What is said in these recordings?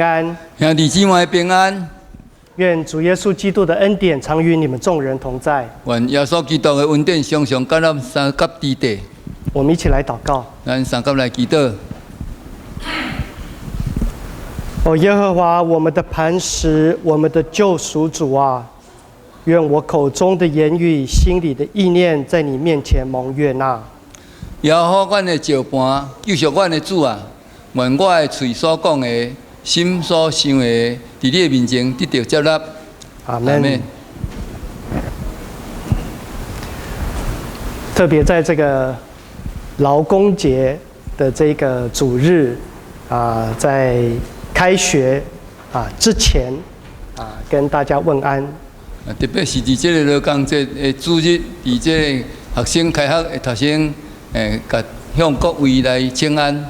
安，兄弟姊妹平安。願主耶穌基督的恩典常與你們眾人同在。願耶穌基督的恩典常常佮咱相佮佇底。我們一起來禱告。咱相佮來祈禱。哦，耶和華，我們的磐石，我們的救贖主啊，願我口中的言語、心裡的意念，在你面前蒙悅納。耶和華，阮的石磐，救贖阮的主啊，願我的喙所講的，心所想的，佇你的面前得著接納。阿門。特別在這個勞工節的這個主日啊，在開學啊之前啊，跟大家問安。啊，特別是佇這個勞工節的主日，佇這個學生開學的頭先，共向各位來請安。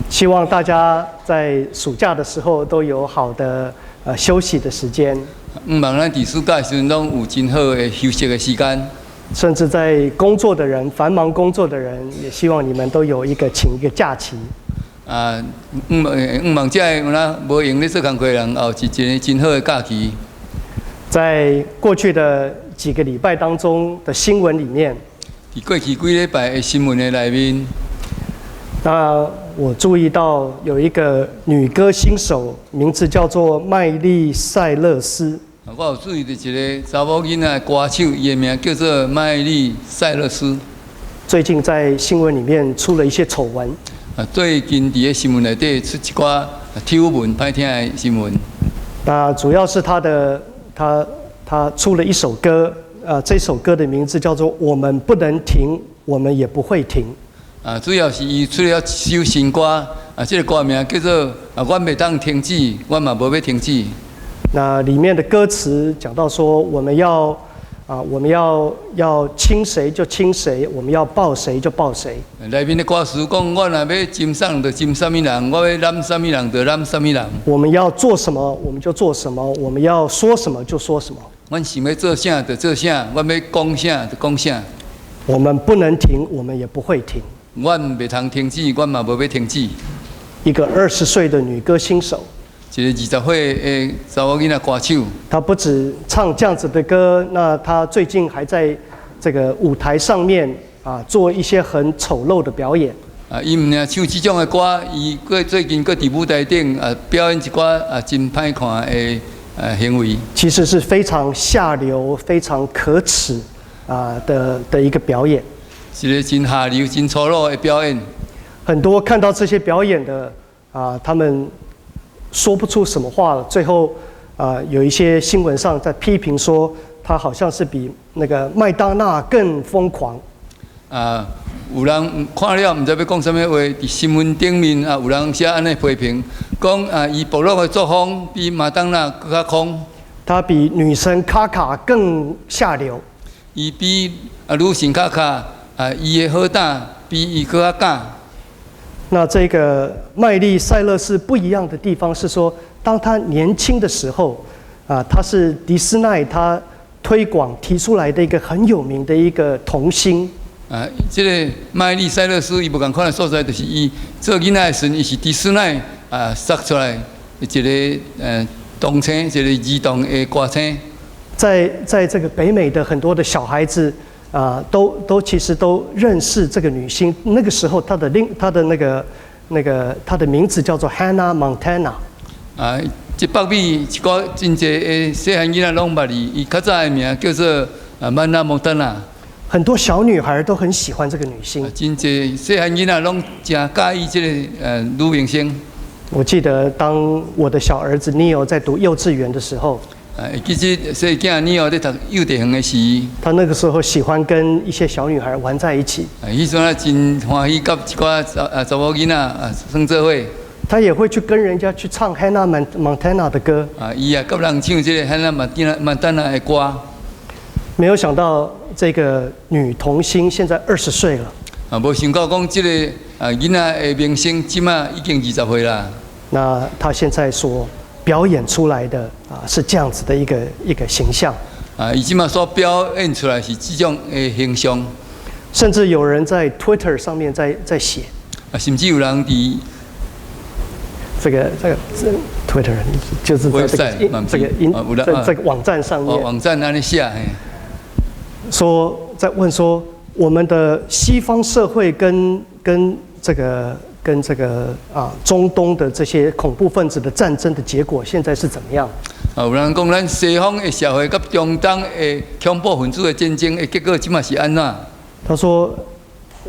希望大家在暑假的時候都有好的休息的時間。向望咱佇暑假的時陣攏有真好的休息的時間。甚至在工作的人，繁忙工作的人，也希望你們都有一個請一個假期。啊，向望這個有哪無閒咧做工課的人，有一個真好的假期。在過去的幾個禮拜當中的新聞裡面，佇過去幾禮拜的新聞的內面，那我注意到有一個女歌星手，名字叫做麥莉賽勒斯。我有注意到一個查某囡仔歌手，伊的名叫做麥莉賽勒斯。最近在新聞裡面出了一些醜聞。啊，最近佇个新聞內底出一寡醜聞，歹聽的新聞。那主要是他的，他他出了一首歌，這首歌的名字叫做《我們不能停，我們也不會停》。啊，主要是伊出了一首新歌，啊，這個歌名叫做《啊，阮袂當停止，阮嘛無欲停止》。那裡面的歌詞講到說，我們要啊，我們要親誰就親誰，我們要抱誰就抱誰。內面的歌詞講，我若欲斟啥就斟啥物人，我欲攬啥物人就攬啥物人。我們要做什麼，我們就做什麼；我們要說什麼就說什麼。阮想欲做啥就做啥，阮欲講啥就講啥。我們不能停，我們也不會停。阮袂通停止，阮嘛無欲停止。一個20歲的女歌星手，一個20歲的查某囡仔歌手，她不止唱這樣子的歌，那她最近還在這個舞台上面啊做一些很醜陋的表演。啊，伊毋但唱這種的歌，伊閣最近閣佇舞台頂啊表演一寡啊真歹看的啊行為。其實是非常下流、非常可恥啊的一個表演。一個真下流、真粗魯的表演。很多看到這些表演的啊，他們說不出什麼話了。最後啊，有一些新聞上在批評說，他好像是比那個麥當娜更瘋狂。啊，有人看了毋知欲講啥物話，佇新聞頂面啊，有人寫按呢批評，講啊，伊暴露的作風比麥當娜閣較瘋。他比女神卡卡更下流。伊比啊女神卡卡啊，伊的好膽比伊閣較敢。那這個麥莉賽勒斯不一樣的地方是說，當他年輕的時候，啊，他是迪斯尼他推廣提出來的一個很有名的一個童星。啊，這個麥莉賽勒斯伊無仝款的所在，就是伊做囡仔的時陣，伊是迪斯尼啊殺出來一個童星，一個兒童的歌星。在這個北美的很多的小孩子啊，都其實都認識這個女星。那個時候，她的那個她的名字叫做 Hannah Montana。啊，這北美一寡真濟的細漢囡仔攏捌伊，伊較早的名叫做啊曼娜蒙丹娜。很多小女孩都很喜歡這個女星。真濟細漢囡仔攏誠佮意這個女明星。我記得當我的小兒子 Neo 在讀幼稚園的時候，啊，會記得細囝 Neo 咧讀幼稚園的時，他那個時候喜歡跟一些小女孩玩在一起。啊，彼陣啊真歡喜，佮一寡查某囡仔啊耍做伙。他也會去跟人家去唱 Hannah Montana 的歌。啊，伊也佮人唱這個 Hannah Montana 的歌。沒有想到這個女童星現在20歲了。啊，無想到講這個啊囡仔的明星，這馬已經20歲啦。那她現在所表演出來的啊，是這樣子的一個形象。啊，伊這馬所表演出來是這種的形象。甚至有人在 Twitter 上面在寫。啊，甚至有人佇這個。Twitter 就是在這個網站上面，網站按呢寫，說在問說，我們的西方社會跟這個中東的這些恐怖分子的戰爭的結果，現在是怎麼樣？啊，有人講咱西方的社會佮中東的恐怖分子的戰爭的結果，這馬是按怎？他說，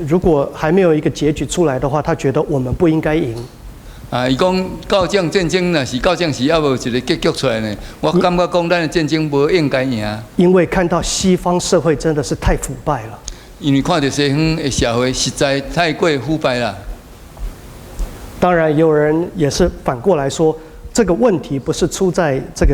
如果還沒有一個結局出來的話，他覺得我們不應該贏。啊，伊講到這戰爭若是到這時猶無一個結局出來呢，我感覺講咱的戰爭無應該贏。因為看到西方社會真的是太腐敗了。因為看著西方的社會實在太過腐敗啦。當然，有人也是反過來說，這個問題不是出在這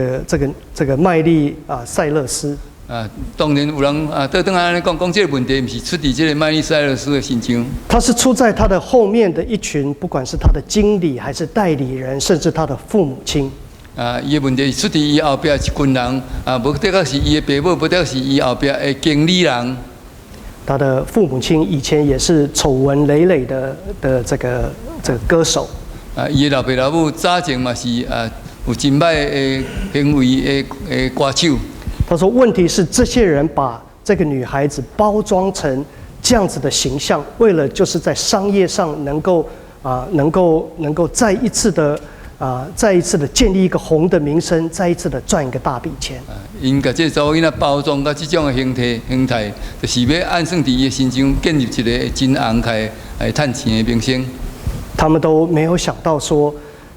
個麥莉塞勒斯。啊，當然有人啊，倒轉來按呢講，講這個問題毋是出佇這個麥莉塞勒斯的身上。他是出在他的後面的一群，不管是他的經理還是代理人，甚至他的父母親。啊，伊的問題是出佇伊後壁一群人，啊，無的確是伊的爸母，無的確是伊後壁的經理人。他的父母親以前也是醜聞累累的這個歌手。啊，伊的老爸老母早前嘛是啊，有真歹的行為的歌手。他說：“問題是這些人把這個女孩子包裝成這樣子的形象，為了就是在商業上能夠再一次的建立一個紅的名聲，再一次的賺一個大筆錢。” 𪜶共這個查某囡仔包裝佮這種的形態，就是欲按算佇伊的身上建立一個真紅開來趁錢的名聲。他們都沒有想到說，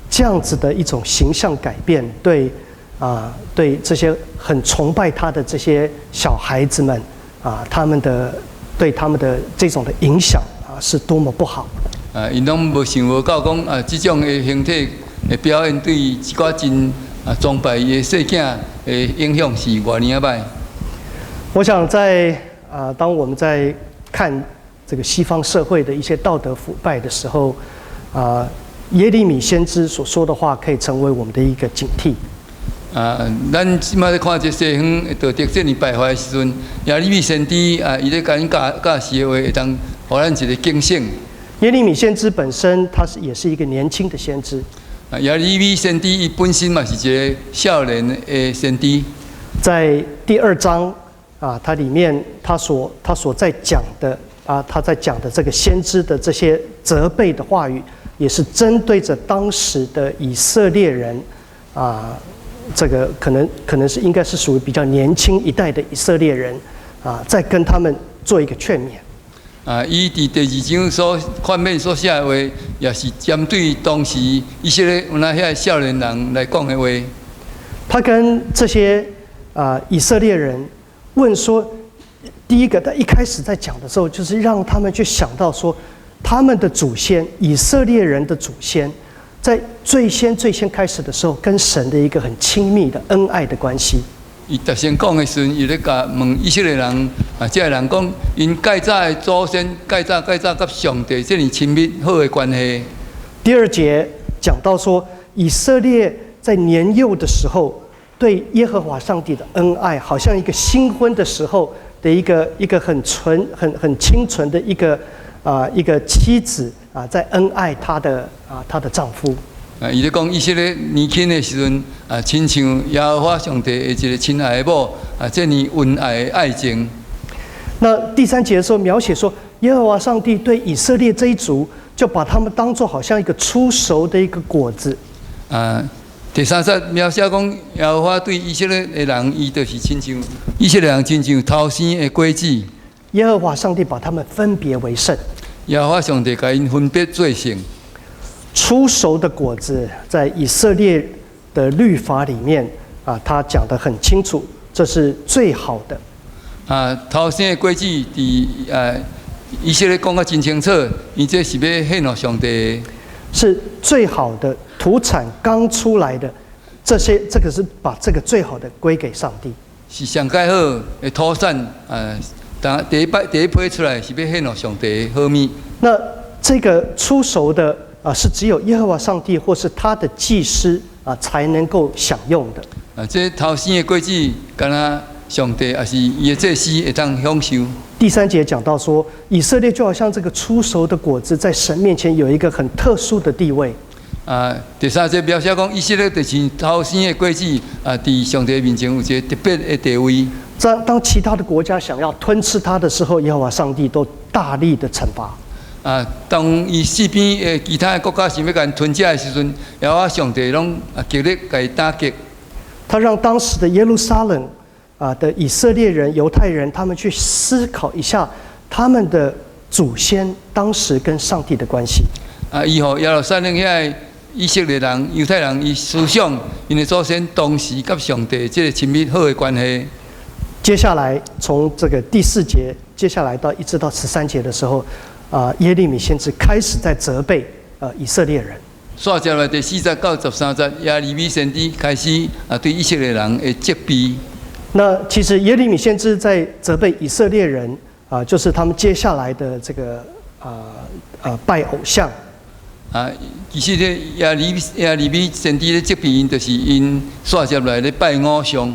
這樣子的一種形象改變對這些很崇拜他的這些小孩子們啊，他們的對他們的這種的影響啊，是多麼不好。啊，𪜶攏無想無到講啊，這種的形體的表演對一寡真崇拜伊的細囝的影響是偌爾仔歹。我想在啊，當我們在看這個西方社會的一些道德腐敗的時候，啊，耶利米先知所說的話可以成為我們的一個警惕。啊，咱這馬咧看這西方道德這爾敗壞的時陣，耶利米先知啊，伊咧共咱教教示的話，會當予咱一個警醒。耶利米先知本身，他是也是一個年輕的先知。啊，耶利米先知伊本身嘛是一個少年的先知。在第二章啊，他裡面他所在講的啊，他在講的這個先知的這些責備的話語，也是針對着當時的以色列人啊。這個可能是應該是屬於比較年輕一代的以色列人，啊，在跟他們做一個勸勉。啊，伊佇第二章所勸勉所寫的話，也是針對當時以色列有那遐少年人來講的話。他跟這些以色列人問說，第一個，他一開始在講的時候，就是讓他們去想到說，他們的祖先以色列人的祖先，在最先最先開始的時候，跟神的一個很親密的恩愛的關係。伊頭先講的時陣，伊咧共問以色列人啊，這个人講，𪜶蓋早的祖先，蓋早蓋早佮上帝這爾親密好的關係。第二節講到說，以色列在年幼的時候，對耶和華上帝的恩愛，好像一個新婚的時候的一個很純、很清純的一個妻子啊，在恩愛她的丈夫。啊，伊咧講以色列年輕的時陣啊，親像耶和華上帝的一個親愛的某啊，這爾恩愛的愛情。那第三節的時候描寫說，耶和華上帝對以色列這一族，就把他們當作好像一個初熟的一個果子。啊，第三節描寫講，耶和華對以色列的人，伊就是親像以色列人親像頭生的果子。耶和華上帝把他們分別為聖。耶和華上帝共𪜶分別做聖。初熟的果子，在以色列的律法裡面啊，他講得很清楚，這是最好的。啊，頭生的果子，佇以色列講得真清楚，伊這是欲獻予上帝。是最好的土產剛出來的，這些這個是把這個最好的歸給上帝。是上蓋好的土產啊，當第一擺第一批出來是欲獻予上帝的好物。那這個初熟的啊，是只有耶和華上帝或是他的祭司啊才能夠享用的。啊，這頭生的果子，敢若上帝抑是伊的祭司會當享受。第三節講到說，以色列就好像這個初熟的果子，在神面前有一個很特殊的地位。啊，第三節描寫講以色列就是頭生的果子，啊，佇上帝面前有一个特別的地位。當其他的國家想要吞吃他的時候，耶和華上帝都大力的懲罰。啊，當伊四邊的其他的國家想欲共𪜶吞食的時陣，耶和華上帝攏啊極力共伊打擊。他讓當時的耶路撒冷啊的以色列人、猶太人，他們去思考一下他們的祖先當時跟上帝的關係。啊，伊予耶路撒冷遐个以色列人、猶太人，伊思想𪜶的祖先當時佮上帝這个親密好的關係。接下來從這個第四節，接下來到一直到13節的時候，啊，耶利米先知開始在責備以色列人。煞接來第四節到13節，耶利米先知開始啊對以色列人的責備。那其實耶利米先知在責備以色列人啊，就是他們接下來的這個拜偶像。啊，其實咧耶利米先知咧責備𪜶，就是𪜶煞接來咧拜偶像。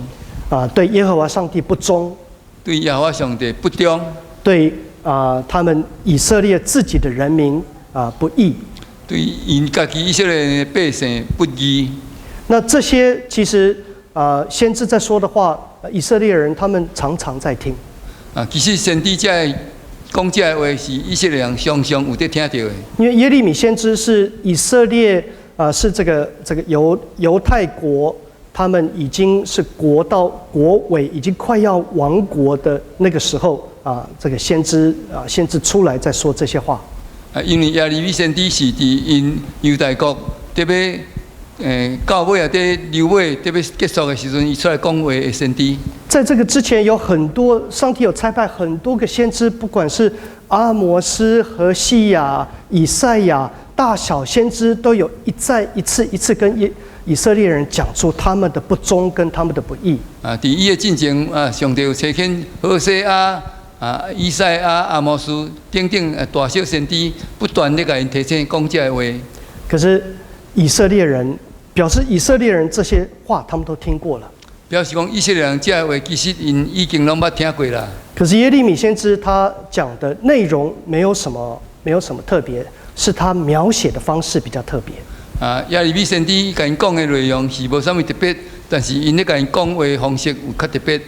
啊，對耶和華上帝不忠。對耶和華上帝不忠。對啊，他們以色列自己的人民啊不義。對𪜶家己以色列的百姓不義。那這些其實啊，先知在說的話，以色列人他們常常在聽。啊，其實先知這講這个話是以色列人常常有佇聽著的。因為耶利米先知是以色列啊，是這個猶太國，他們已經是國到國尾，已經快要亡國的那個時候啊，這個先知出來在說這些話。啊，因為耶利米先知是佇𪜶猶大國特別到尾啊，佇流尾特別結束的時陣，伊出來講話的先知。在這個之前，有很多上帝有差派很多個先知，不管是阿摩司、何西亞、以賽亞，大小先知都有一再一次一次跟以色列人講出他們的不忠跟他們的不義。啊，佇伊的進前啊，上帝有差遣何西阿、啊以賽亞、阿摩司等等大小先知，不斷咧共𪜶提醒講這个話。可是以色列人表示，以色列人這些話他們都聽過了。表示講以色列人這个話其實𪜶已經攏捌聽過啦。可是耶利米先知他講的內容沒有什麼特別，是他描寫的方式比較特別。啊，耶利米先知共𪜶講的內容是無啥物特別，但是𪜶咧共𪜶講話方式有較特別。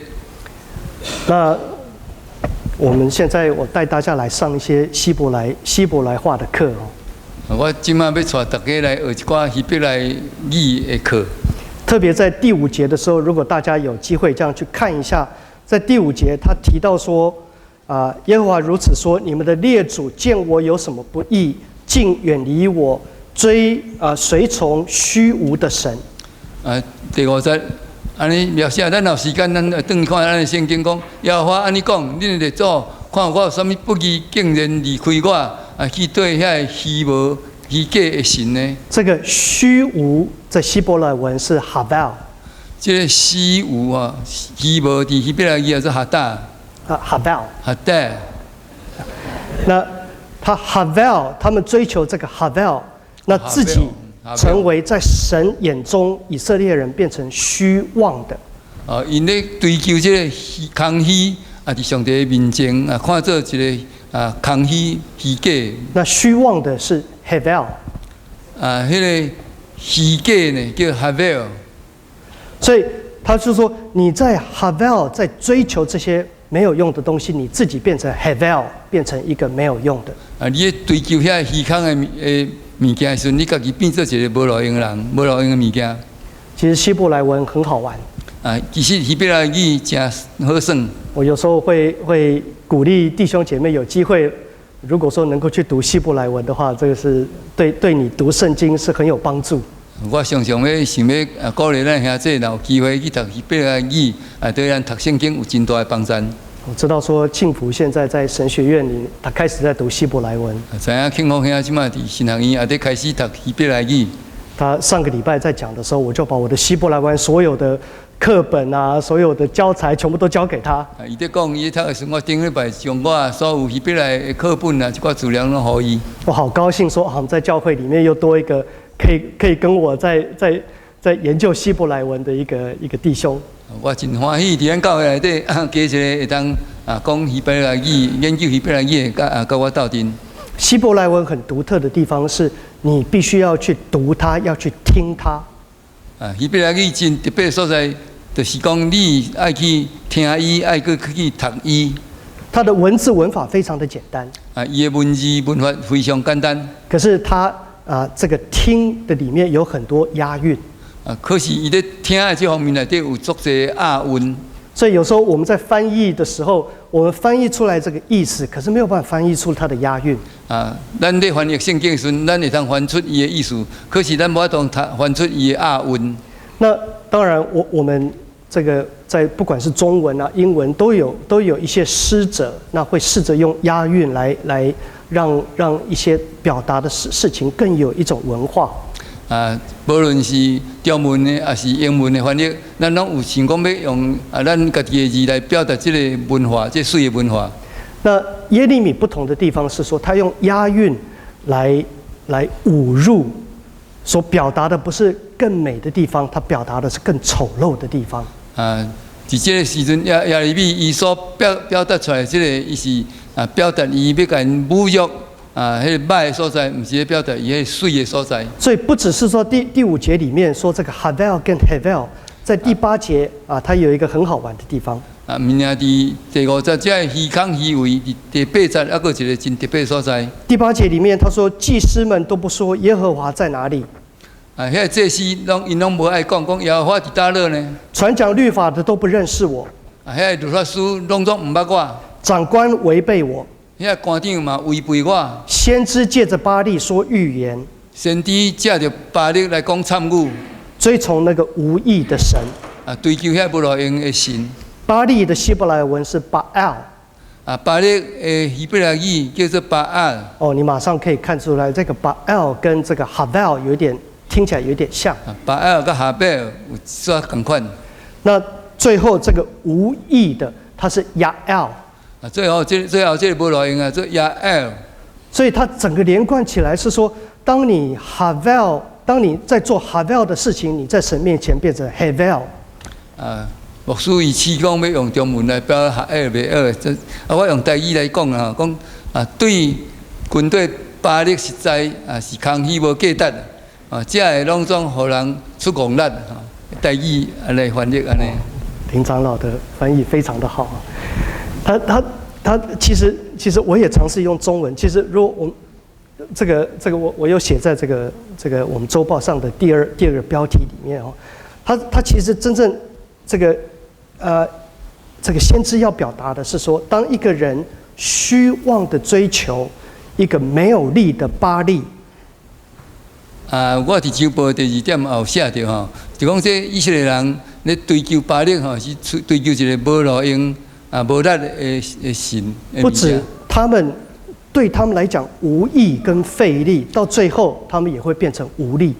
那我們現在我帶大家來上一些希伯來話的課哦。我這擺欲帶大家來學一寡希伯來語的課。特別在第五節的時候，如果大家有機會這樣去看一下，在第五節他提到說：啊，耶和華如此說，你們的列祖見我有什麼不義，竟遠離我，追啊隨從虛無的神。啊，第五節，按呢描寫，咱有時間，咱轉去看咱的聖經講，耶和華按呢講，恁的列祖看我有啥物不義，竟然離開我，啊，去綴遐个虛無虛假的神呢？這個虛無在希伯來文是哈vel。這個虛無啊，虛無佇希伯來語叫做哈達。啊，哈vel。哈達。那他哈vel，他們追求這個哈vel，那自己成為在神眼中以色列人變成虛妄的。哦，𪜶咧追求這個虛空虛，啊，佇上帝面前啊，看做一个啊空虛虛假。那虛妄的是 Hevel。啊，彼个虛假呢叫 Havel。所以他就說，你在 Havel 在追求這些沒有用的東西，你自己變成 Hevel，變成一個沒有用的。啊，你咧追求遐虛空的物件的時陣，你家己變做一个無路用的人，無路用的物件。其實希伯來文很好玩。啊，其實希伯來語誠好耍。我有時候會鼓勵弟兄姐妹有機會，如果說能夠去讀希伯來文的話，這個是對你讀聖經是很有幫助。我常常咧想欲啊鼓勵咱兄弟，若有機會去讀希伯來語，啊，對咱讀聖經有真大的幫助。我知道說慶福現在在神學院裡，他開始在讀希伯來文。知影慶福兄這擺佇神學院也佇開始讀希伯來語。他上個禮拜在講的時候，我就把我的希伯來文所有的課本啊，所有的教材全部都交給他。啊，伊佇講伊佇讀的時陣，我頂禮拜將我所有希伯來的課本啊，一寡資料攏予伊。我好高興，說啊，在教會裡面又多一個可以跟我在研究希伯來文的一個弟兄。我真歡喜，佇咱教會內底加一個會當啊講希伯來語、研究希伯來語的，佮我鬥陣。希伯來文很獨特的地方是，你必須要去讀它，要去聽它。啊，希伯來語真特別所在，就是講你愛去聽伊，愛閣去讀伊。它的文字文法非常的簡單。啊，伊的文字文法非常簡單。可是它啊，這個聽的裡面有很多押韻。啊，可是伊咧聽的這方面內底有足濟押韻。所以有時候我們在翻譯的時候，我們翻譯出來這個意思，可是沒有辦法翻譯出它的押韻。啊，咱咧翻譯聖經的時陣，咱會當翻出伊的意思，可是咱無法度翻出伊的押韻。那當然我，我們這個在不管是中文啊、英文都有一些詩者，那會試着用押韻來讓一些表達的事情更有一種文化。啊，無論是中文的，抑是英文的翻譯，咱攏有想講欲用啊，咱家己的字來表達這个文化，這水的文化。那耶利米不同的地方是說，他用押韻來侮辱，所表達的不是更美的地方，他表達的是更醜陋的地方。啊，佇這个時陣，耶利米伊所表達出來，這个伊是啊，表達伊欲共𪜶侮辱啊，彼个歹的所在，毋是咧表達伊彼个媠的所在。所以不只是說第五節裡面說這個 Havel 跟 Hevel，在第八節啊，它有一個很好玩的地方。啊，毋爾佇第五節，這个虛空虛偽，佇第八節猶閣一个真特別的所在。第八節裡面，他說祭司們都不說耶和華在哪裡。啊，彼个祭司攏𪜶攏無愛講，講耶和華佇佗落呢？傳講律法的都不認識我。啊，彼个律法師攏總毋捌我。長官違背我。彼个官長嘛違背我。先知借着巴力說預言。先知藉著巴力來講讖語。追從那個無益的神。啊，追求遐無路用的神。巴力的希伯來文是巴爾。啊，巴力的希伯來語叫做巴爾。哦，你馬上可以看出來，這個巴爾跟這個哈維爾有點聽起來有點像。巴爾佮哈貝爾有啥仝款。那最後這個無益的，它是亞爾。啊，最後這個無路用啊，做亞爾。所以它整個連貫起來是說，當你哈維爾，當你在做哈維爾的事情，你在神面前變成 Hevel。啊，牧師伊試講欲用中文來表哈爾袂好，這啊，我用台語來講啊，講啊，對軍隊巴力實在啊是空虛無價值啊，這个攏總予人出戇力吼。台語來翻譯按呢。林長老的翻譯非常的好，他其實我也嘗試用中文。其實如果我這個我有寫在這個我們週報上的第二個標題裡面哦。他其實真正這個先知要表達的是說，當一個人虛妄的追求一個沒有力的巴力。啊，我佇週報第二點也有寫著吼，就講這以色列人咧追求巴力吼，是追求一个無路用啊無力的神。不止他們對他們來講無益跟費力，到最後他們也會變成無力。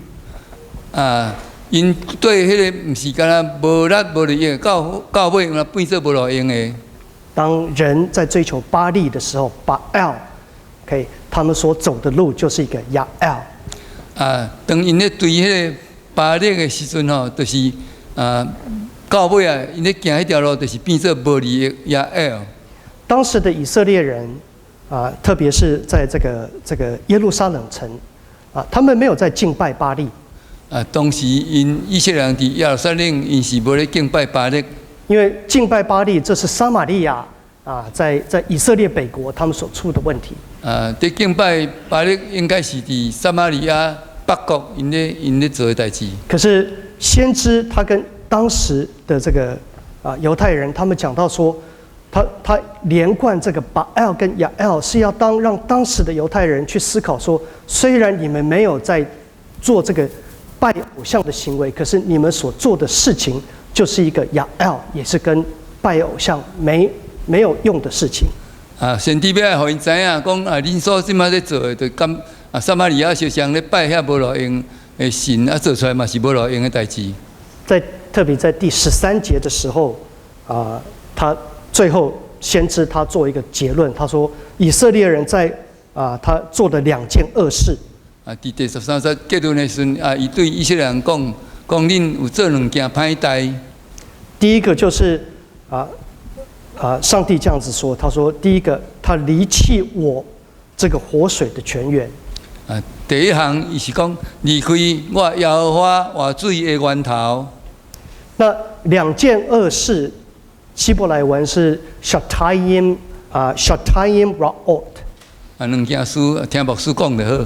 啊，𪜶對彼个毋是干焦無力無利益，到尾嘛變做無路用的。當人在追求巴力的時候，巴爾，OK，他們所走的路就是一個亞爾。啊，當𪜶咧追彼个巴力的時陣吼，就是啊，到尾啊，𪜶咧行彼條路，就是變做無利的亞爾。當時的以色列人啊，特別是在這個耶路撒冷城啊，他們沒有在敬拜巴力。啊，當時𪜶以色列人佇耶路撒冷，𪜶是無咧敬拜巴力。因為敬拜巴力，這是撒瑪利亞啊，在以色列北國他們所出的問題。啊，佇敬拜巴力應該是佇撒瑪利亞北國𪜶咧做的代誌。可是先知他跟當時的這個啊猶太人，他們講到說，他連貫這個巴爾跟亞爾，是要讓當時的猶太人去思考說，雖然你們沒有在做這個拜偶像的行為，可是你們所做的事情就是一個亞爾，也是跟拜偶像沒有用的事情。啊，先知欲愛予𪜶知影，講啊，恁所這擺咧做的，就佮啊撒瑪利亞相像咧拜遐無路用的神，啊做出來嘛是無路用的代誌。在特別在第13節的時候，啊，他最後先知他做一個結論，他說以色列人在啊他做的兩件惡事。啊，佇第13節結論的時陣，啊，伊對以色列人講，講恁有做兩件歹代。第一個就是啊，上帝這樣子說，他說第一個，他離棄我這個活水的泉源。啊，第一項伊是講離開我耶和華活水的源頭。那兩件惡事，希伯來文是 shatayim 啊，shatayim ra'ot。啊，兩件事聽牧師講就好。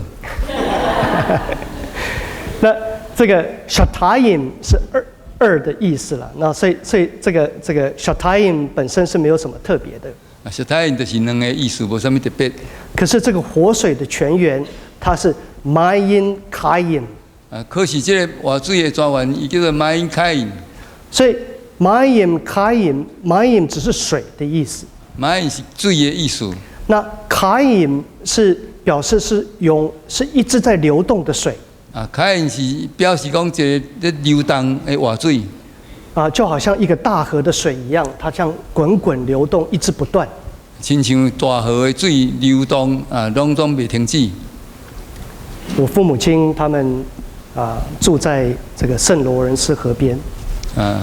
那這個 shatayim 是二二的意思了。那所以這個 shatayim 本身是沒有什麼特別的。啊，shatayim 就是兩個意思，無啥物特別。可是這個活水的泉源，它是 Mayim Kayim。啊，可是這個活水的泉源，伊叫做 Mayim Kayim。所以 Mayim Kayim，Mayim 只是水的意思。 Mayim 是水的意思。那 Kayim 是表示是永是一直在流動的水。啊，Kayim 是表示講一個咧流動的活水。啊，就好像一個大河的水一樣，它這樣滾滾流動，一直不斷。親像大河的水流動啊，攏總袂停止。我父母親他們啊住在這個聖羅倫斯河邊。啊，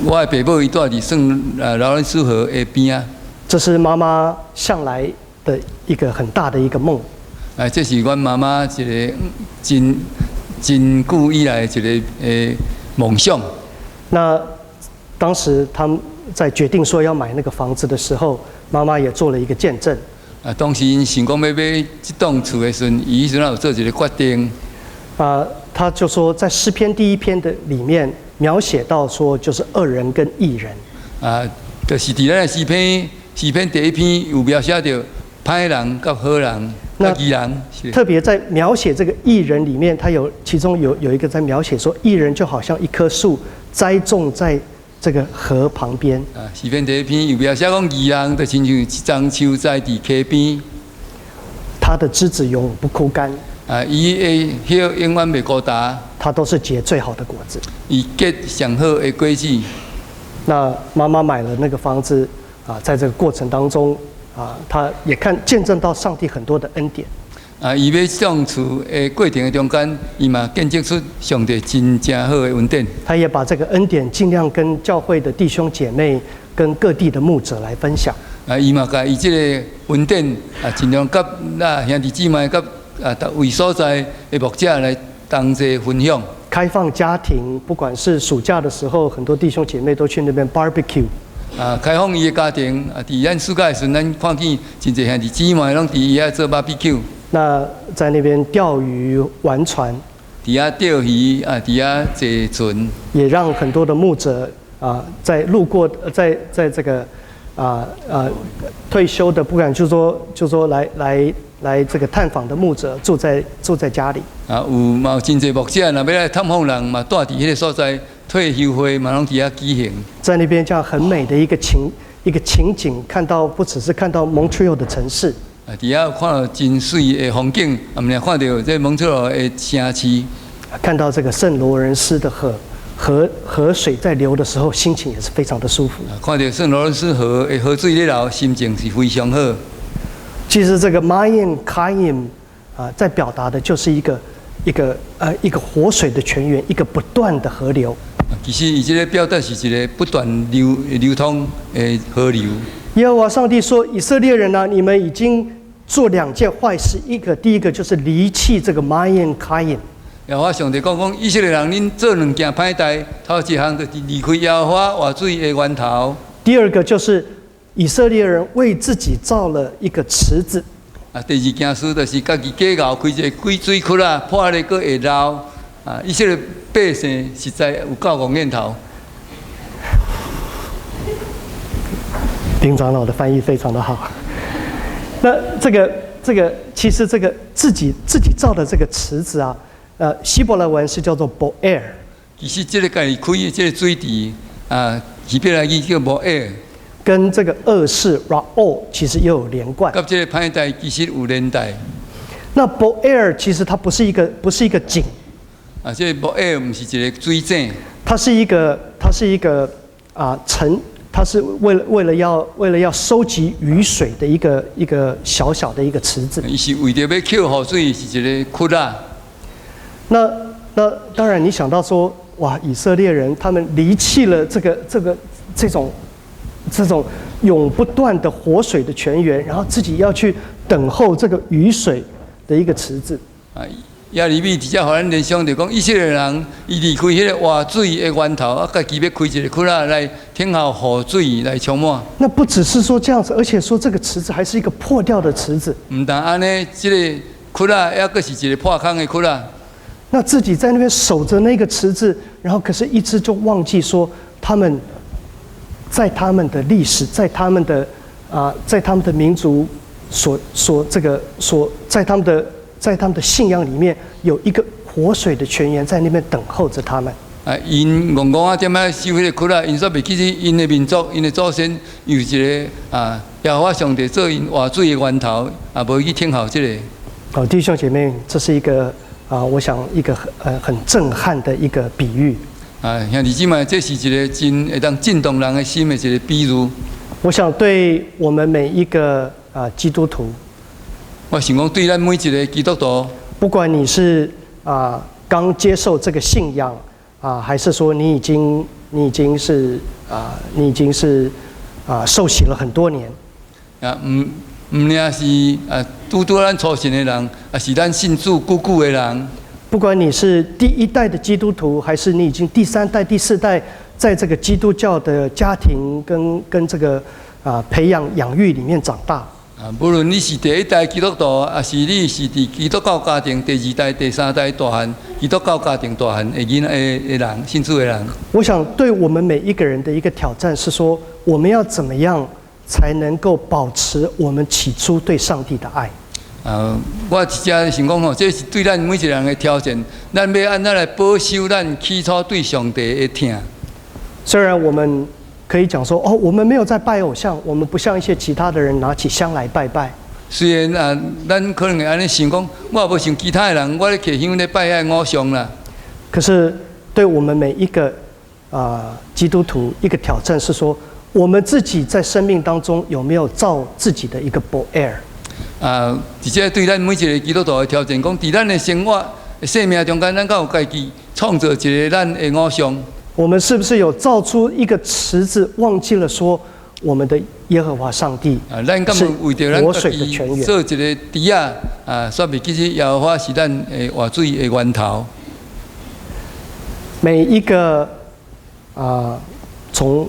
我的爸母伊住佇聖啊勞倫斯河的邊仔。這是媽媽向來的一個很大的一個夢。啊，這是阮媽媽一個真真久以來一個夢想。那當時他們在決定說要買那個房子的時候，媽媽也做了一個見證。啊，當時𪜶想講欲買這棟厝的時陣，伊彼陣有做一個決定。啊，他就說在詩篇第一篇的裡面描寫到說，就是惡人跟義人。啊，就是佇咱的詩篇，詩篇第一篇有描寫著歹人佮好人，佮義人。特別在描寫這個義人裡面，他有其中有一個在描寫說，義人就好像一棵樹栽種在這個河旁邊。啊，詩篇第一篇有描寫講義人就親像一欉樹栽佇溪邊，它的枝子永不枯乾。啊，伊的葉永遠袂枯焦。它都是結最好的果子。伊結上好的果子。那媽媽買了那個房子啊，在這個過程當中啊，她也看見證到上帝很多的恩典。啊，伊買這棟厝的過程的中間，伊嘛見證出上帝真正好的恩典。他也把這個恩典盡量跟教會的弟兄姐妹、跟各地的牧者來分享。啊，伊嘛共伊這個恩典啊，盡量佮咱兄弟姊妹佮啊，逐位所在的牧者來同齊分享。開放家庭，不管是暑假的時候，很多弟兄姐妹都去那邊 barbecue。啊，開放伊的家庭啊，佇咱暑假的時陣，咱看見真濟兄弟姊妹攏佇伊遐做 barbecue。那在那邊釣魚、玩船，佇遐釣魚啊，佇遐坐船，也讓很多的牧者啊，在路過，在這個退休的，不管就說來這個探訪的牧者，住在家裡。啊，有嘛有真濟牧者，若欲來探訪人嘛，住佇彼個所在，退休會嘛攏佇遐舉行。在那邊這樣很美的一個情景，看到不只是看到蒙特利爾的城市。啊，佇遐看到真媠的風景，啊，毋但看著這蒙特利爾的城市。看到這個聖羅倫斯的河水在流的時候，心情也是非常的舒服。看著聖羅倫斯河的河水咧流，心情是非常好。其實這個 Mayim Kayim 啊，在表達的就是一個活水的泉源，一個不斷的河流。其實伊這個表達是一個不斷流通的河流。耶和華上帝說：“以色列人啊，你們已經做兩件壞事，第一個就是離棄這個 Mayim Kayim。耶和華上帝講講，以色列人，恁做兩件歹代，頭一項就是離開耶和華活水的源頭。第二個就是以色列人為自己造了一個池子。啊，第二件事就是家己假𠢕開一個鬼水窟仔，破咧閣會流。啊，以色列百姓實在有夠戇念頭。丁長老的翻譯非常的好。那這個其實這個自己造的這個池子啊，希伯來文是叫做 boer。其實這個家己開的這個水池啊，希伯來語叫 boer。跟這個惡事 ra'o 其實又有連貫。佮這個歹代其實有連帶。那 boer 其實它不是一個井。啊，這個 boer 毋是一個水井。它是一個啊城，它是為了要收集雨水的一個小小的一個池子。伊是為著欲抾雨水，是一個窟仔。那當然，你想到說，哇，以色列人他們離棄了這種永不斷的活水的泉源，然後自己要去等候這個雨水的一個池子。啊，耶利米直接予咱聯想著講，以色列人伊離開彼個活水的源頭，啊，家己欲開一個窟仔來等候雨水來充滿。那不只是說這樣子，而且說這個池子還是一個破掉的池子。毋但按呢，這個窟仔抑閣是一個破空的窟仔。那自己在那邊守着那個池子，然後可是一直就忘記說他們在他們的歷史，在他們的民族所這個所在他們的信仰裡面有一個活水的泉源在那邊等候着他們。啊，𪜶戇戇仔踮遐守彼個窟仔，𪜶煞袂記得𪜶的民族、𪜶的祖先有一個啊，耶和華上帝做𪜶活水的源頭，啊，無去等候這個。好，弟兄姐妹，這是一個啊，我想一個很震撼的一個比喻。啊，兄弟姊妹，這是一個真會當震動人的心的一個比喻。我想對我們每一個啊基督徒，我想講對咱每一個基督徒，不管你是啊剛接受這個信仰啊，還是說你已經是受洗了很多年。啊，毋爾是啊，拄拄咱初信的人，抑是咱信主久久的人。不管你是第一代的基督徒，還是你已經第三代、第四代，在這個基督教的家庭跟這個啊培養養育裡面長大。啊，無論你是第一代基督徒，抑是你是佇基督教家庭第二代、第三代大漢，基督教家庭大漢的囡仔的人，信主的人。我想對我們每一個人的一個挑戰是說，我們要怎麼樣才能夠保持我們起初對上帝的愛？啊，我直接想講吼，這是對咱每一個人的挑戰。咱欲按怎來保守咱起初對上帝的疼？雖然我們可以講說，哦，我們沒有在拜偶像，我們不像一些其他的人拿起香來拜拜。雖然啊，咱可能會按呢想講，我無像其他的人，我咧提香咧拜彼个偶像啦。可是，對我們每一個啊基督徒，一個挑戰是說，我們自己在生命當中有沒有造自己的一個伯爾？啊，而且對咱每一個基督徒的挑戰，講佇咱的生活、生命中間，咱敢有家己創造一個咱的偶像？我們是不是有造出一個池子，忘記了說我們的耶和華上帝啊，咱敢有為著咱活水的泉源做一個池仔啊，煞袂記得耶和華是咱的活水的源頭。每一個啊，從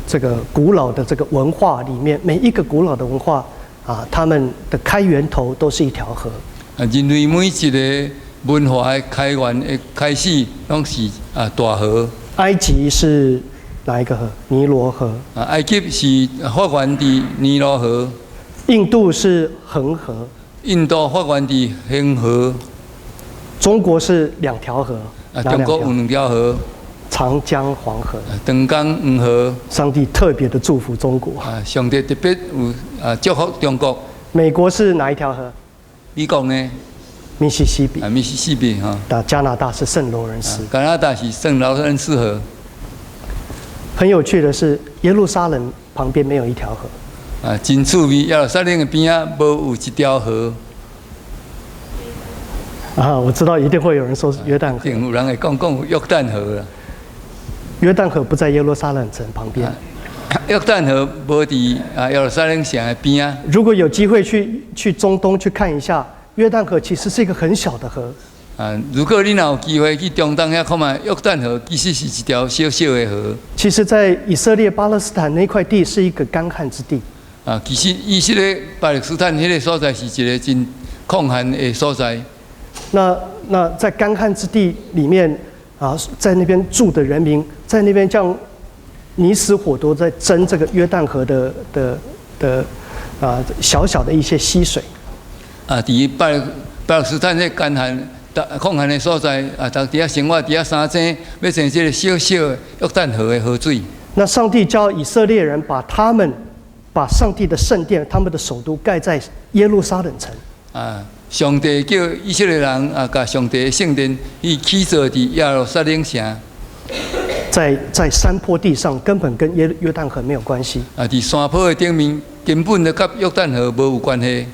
這個古老的這個文化裡面，每一個古老的文化啊，他們的開源頭都是一條河。啊，人類每一個文化的開源的開始，攏是啊大河。埃及是哪一個河？尼羅河。啊，埃及是發源佇尼羅河。印度是恆河。印度發源佇恆河。中國是兩條河。啊，中國有兩條河。長江、黃河。長江、黃河。上帝特別的祝福中國。啊，上帝特別有啊祝福中國。美國是哪一條河？美國呢？密西西比。啊，密西西比哈。那加拿大是聖羅倫斯。加拿大是聖勞倫斯河。很有趣的是，耶路撒冷旁邊沒有一條河。啊，真趣味，耶路撒冷的邊仔無有一條河。啊，我知道一定會有人說約旦河。一定有人會講講約旦河啦。約旦河不在耶路撒冷城旁邊。約旦河無佇啊耶路撒冷城的邊仔。如果有機會去中東去看一下，約旦河其實是一個很小的河。啊，如果你若有機會去中東遐看覓，約旦河其實是一條小小的河。其實，在以色列巴勒斯坦那塊地是一個乾旱之地。啊，其實以色列巴勒斯坦彼個所在是一個真曠旱的所在。那在乾旱之地裡面啊，在那邊住的人民，在那邊這樣你死我活在爭這個約旦河的小小的一些溪水。啊，佇巴勒斯坦這乾旱、曠旱的所在，啊，逐佇遐生活，佇遐相爭，欲爭這個小小的約旦河的河水。那上帝叫以色列人把上帝的聖殿、他們的首都蓋在耶路撒冷城。啊，上帝叫以色列人啊，共上帝的聖殿伊起造佇耶路撒冷城。在山坡地上，根本跟約旦河沒有關係。啊，佇山坡的頂面，根本就佮約旦河無有關係。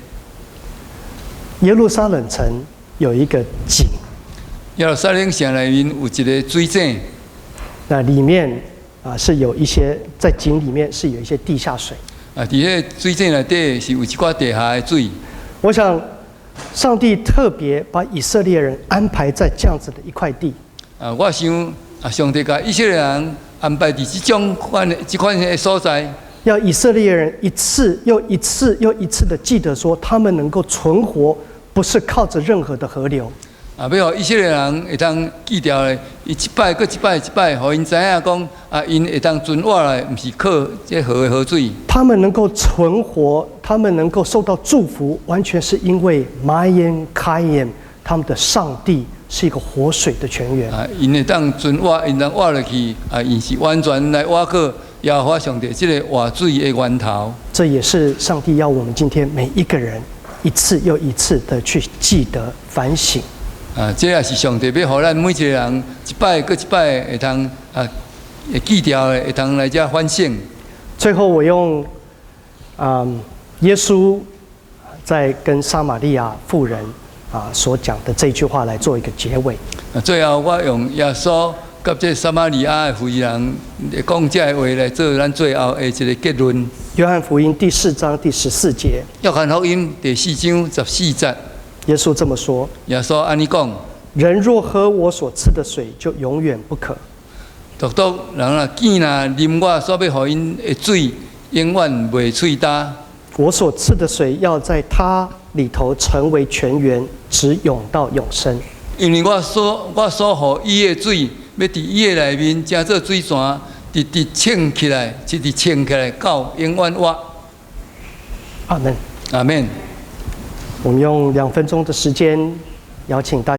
耶路撒冷城有一個井。耶路撒冷城內面有一個水井。那裡面啊是有一些在井裡面是有一些地下水。啊，佇彼個水井內底是有一寡地下的水。我想，上帝特別把以色列人安排在這樣子的一塊地。啊，我想啊，上帝共以色列人安排佇這種款的這款的所在，要以色列人一次又一次又一次的記得說，他們能夠存活，不是靠着任何的河流。啊，欲予以色列人會當記牢咧，伊一擺閣一擺一擺，予𪜶知影講啊，𪜶會當存活來，毋是靠這河的河水。他們能夠存活，他們能夠受到祝福，完全是因為 Mayim Chayim，他們的上帝是一個活水的泉源。啊，𪜶會當存活，𪜶當活落去，啊，𪜶是完全來倚靠耶和華上帝這个活水的源頭。這也是上帝要我們今天每一個人一次又一次的去記得反省。啊，這也是上帝欲予咱每一個人一擺閣一擺會當啊，會記牢的，會當來遮反省。最後，我用耶穌在跟撒瑪利亞婦人所講的這句話來做一個結尾。啊，最後我用耶穌佮這撒瑪利亞的婦人講這个話來做咱最後的一個結論。約翰福音第四章第十四節。約翰福音第四章十四節。耶穌這麼說：耶穌按呢講，人若喝我所賜的水，就永遠不渴。獨獨人若見若啉我所欲予𪜶的水，永遠袂喙焦。我所賜的水要在他裡頭成為泉源，直湧到永生。因為我所予伊的水，欲佇伊的內面成做水泉，直直衝起來，直直衝起來到永遠活。阿門。阿門。我們用2分鐘的時間，邀請大。